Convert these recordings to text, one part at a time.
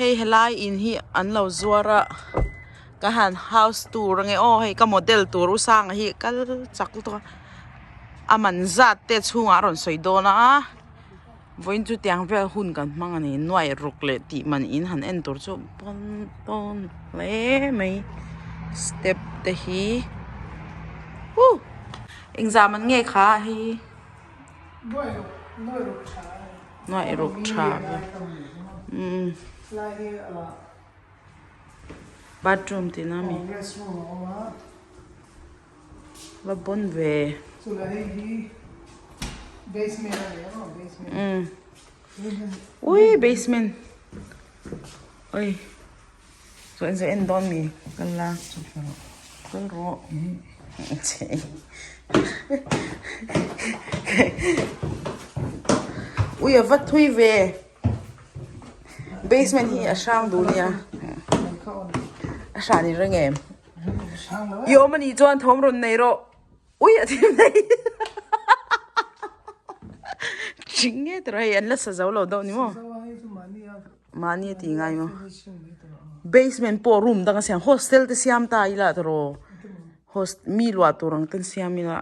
Hei helai in hi an lo zuar a ka han house tour ange aw hei ka model tur u sanga hi kal chak lutuk a a man zat te chhungah a rawn sawi dawn a vawiin chu tiang vel hun kan hmang a ni nuai ruk leh tih man in han en tur chu pawn tawn hle mai step te hi huh engzah man nge kha hei. Nuai ruk tha umm bathroom tih na ami va bawn ve umm ui basement ui chuan chu en dawn mi kal la kal rawh ui a va thui ve basement hi a hrang duh nia a hran in reng em i awm anih chuan thawm rawn nei rawh ui a thim nei ching nge tawh hei an la sa zo lo deuh ni maw. Mahni a tih ngai maw? Basement pawh room dang a siam hostel te siam ta ila tawh host mi luah tur ang ten siam ila.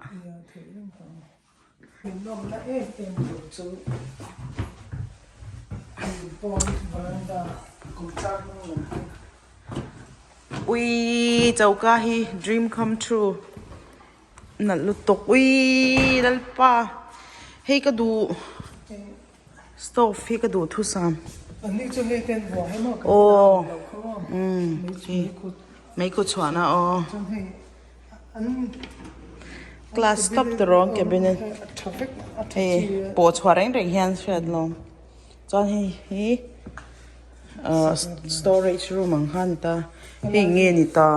Ui choka hi dream come true nalh lutuk ui lalpa hei ka duh. Stove hi ka duh thusam. Aw umm mei kut chhuahna aw. Glass top te rawng cabinet hei pawh chhuah reng reng hian hriat lawm chuan hei hi ahh storage room ang kha a ni ta hei nge ni ta.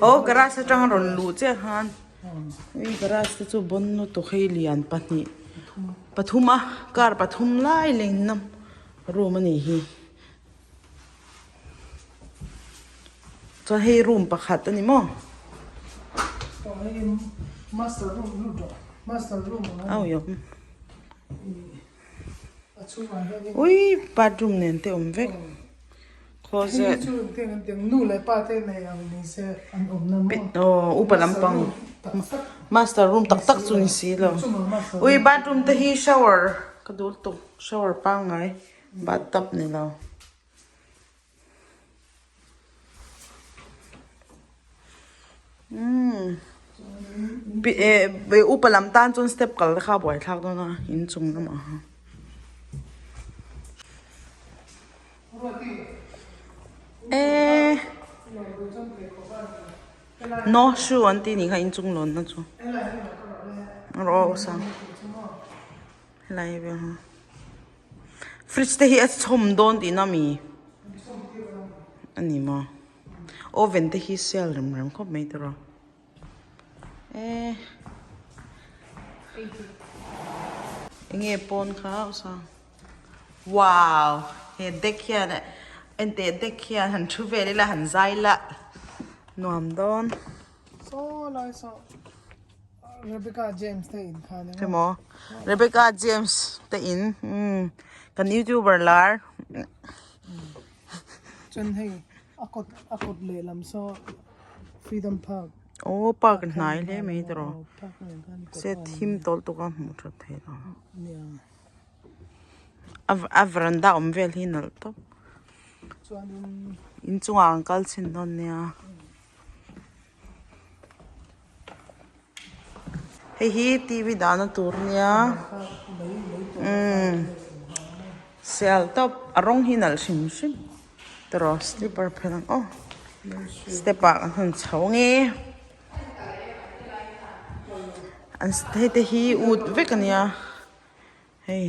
Aw garage atanga rawn luh chiah khan hei garage te chu bawn lutuk hei lian pahnih pathum a car pathum lai lengna room a nih hi chuan hei room pakhat a ni maw ui bathroom nen te awm vek. Closet. Aw upa lampang master room tak tak chu ni si lo. Ui bathroom te hi shower ka duh lutuk shower pangngai bathtub ni lo. Umm upa lam tan chuan step kal te kha a buaithlak dawn a inchung lamah khan. Eee no shoe an tih nih kha inchung lawn na chu rawh sang helai vel ha fridge te hi a chhawm dawn tihna ami ani maw oven te hi sial rem rem khawp mai tawh rawh. Enge pawn kha usa wow he deck hian enteh deck hian han thu vel ila han zai la nuam dawn. Saw lai saw Rebecca James te in kha ni maw Rebecca James te in kan youtuber lar. Chuan hei a kawt a kawt lehlam saw Freedom Park. Aw park hnai hle mai tawh se thim tawlh tuk a hmuh that theih lo a veranda awm vel hi nalh tawp inchungah an kal chhin dawn nia hei hi T V dahna tur nia umm sial tawp a rawng hi nalh hrim hrim. Tawrh slipper phelh ang aw step ah kan han chho nge an hei te hi ut vek ania hei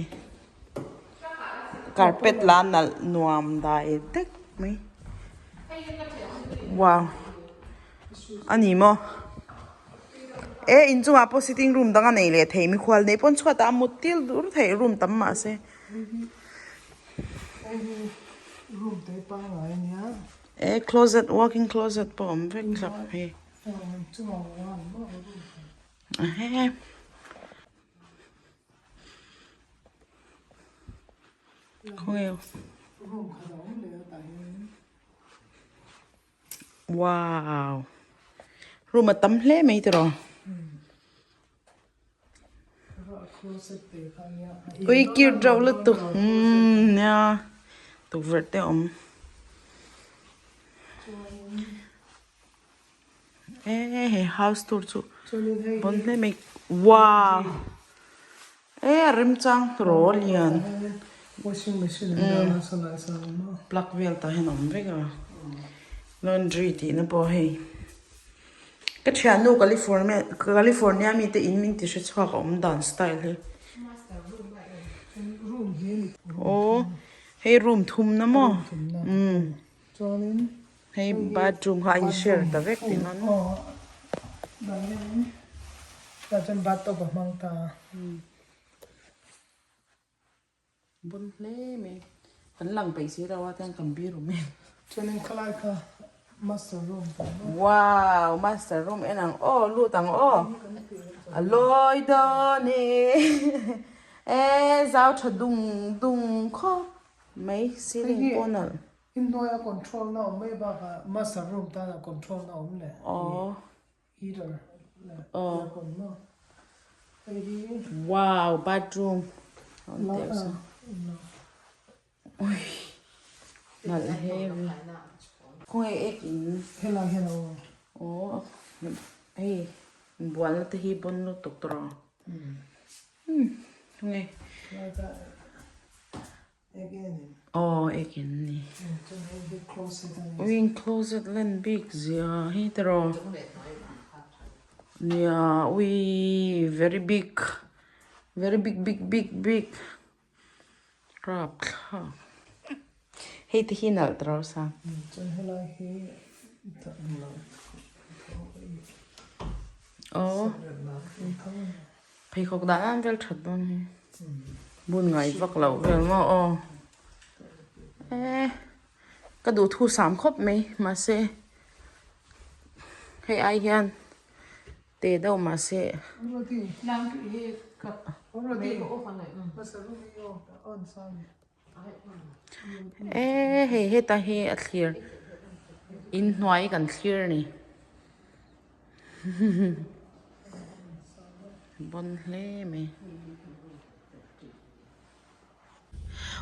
carpet la nalh nuam dai dek mai wow ani maw e inchungah pawh sitting room dang a nei leh thei mikhual nei pawn chhuatah a mut tir dur theih room tam mahse. E closet walking closet pawh awm vek thlap hei Khawnge Wow room a tam hle mai tiraw Ui cute reuh lutuk umm nia tukverh te a awm e he house tour chu pawn hle mai wow e a remchang tawh lian plug vel tah hian a awm vek a laundry tih na pawh hei ka thiannu california california mi te in min ti hre chhuak a awm dan style hi aw hei room thum na maw umm. Hei bathroom kha a in share ta vek tih nan maw? Bun hle mai kan lang peih si lo a tiang kan biru mai. Wow master room en ang aw lut ang aw a lawi dawn e e zau tha dung dung khawp mai ceiling pawh nalh. Inhnuaia control na awm mai bakah master room tana control na awm leh heater leh aircon maw hei hi Wow bathroom ui nalh heavy khawnge ek in helai hian a awm aw hei inbualna te hi bon lutuk tawh rawh umm khawnge. Aw ekin ni. Ui closet len bik zia hi tiraw. Nia ui very big very big big big big rapthlak. Hei te hi nalh tiraw sa. Aw. Pheikhawk dah nan vel that dawn hi. Bun ngai vak loh vel maw aw. Eh ka duh thu sam khawp mai mahse hei ai hian te deuh mahse. Eh hei heta hi a thlir inhnuai kan thlir a ni bon hle mai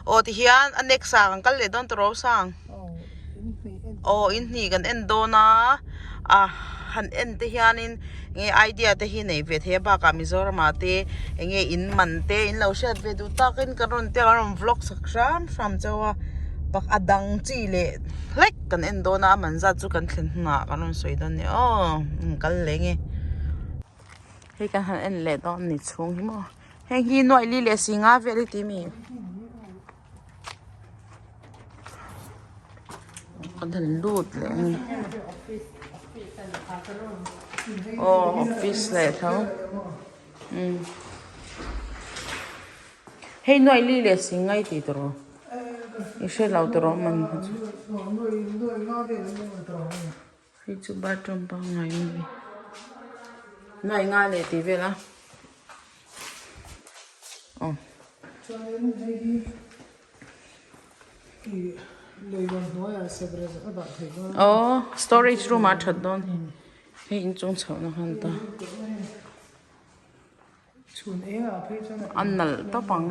aw tihian a next ah kan kal leh dawn tawh rosang aw inhnih kan en dawn a ah han en te hianin enge idea te hi nei ve thei a bakah Mizoram ah te enge in man te in lo hriat ve duh takin kan rawn tia kan rawn vlog sak hram hram chauh a pak a dang chi leh hlek kan en dawn a a man zat chu kan thlen hunah kan rawn sawi dawn a ni aw kal leh nge hei kan han en leh dawn a ni chhung hi maw heng hi nuaih li leh si nga vel hi ti mi. Kan han lut leh a ni aw office leh tho umm hei nuaih li leh si ngai tih tur aw i hre lo tur awm ang kha chu hei chu bathroom pangngai a ni nuaih nga leh tih vel a aw. Aw storage room ah that dawn hi hei inchung chhoh na khan ta a nalh tawp ang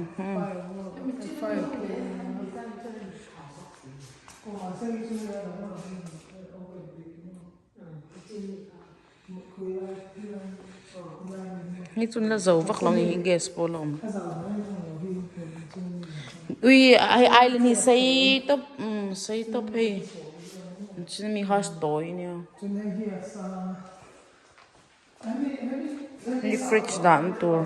Hei chun la zo vak lo ni hi gas pawh la awm ui hei island hi sei tawp umm sei tawp hei chin mi kha tawi ania hei fridge dahna tur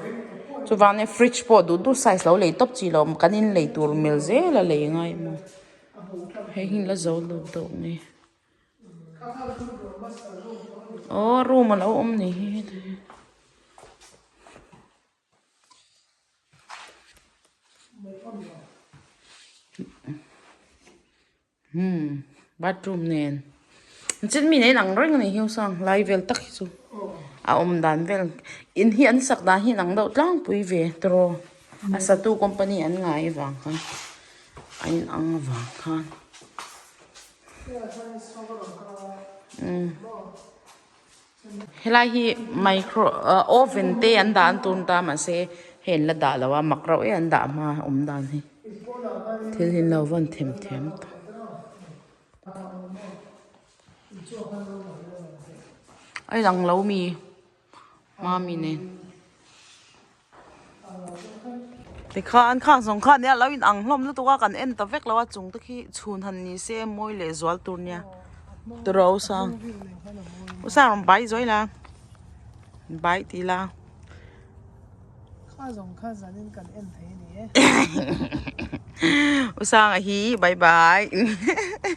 chuvangin fridge pawh duh duh size lo lei tawp chi lo kan in lei tur mil zel a lei ngai maw hei hi la zo lo deuh mai. Aw room a lo awm ni hi heti hi. Hmm bathroom nen chin mi nen ang reng a ni hi sang lai vel tak hi chu a awm dan vel in hi an sak dan hi an ang deuh tlangpui ve tiraw a satu company an ngai avang khan. A in ang avang khan. Helai hi micro oven te an dah an tun ta mahse hei an la dah lo a mak reuh e an dah hma awm dan hi thil hi an lo vawn them thiam ta. A inang lo mi mami nen. Tikhan khang zawng khan nia lo in ang hlawm lutuk a kan en ta vek lo a chung te khi chhun han ni se mawi leh zual tur nia tiraw u sang u sang rawn bai zuai la bai tih la. Kha zawng kha zanin kan en thei a ni e. U sanga hi bye bye.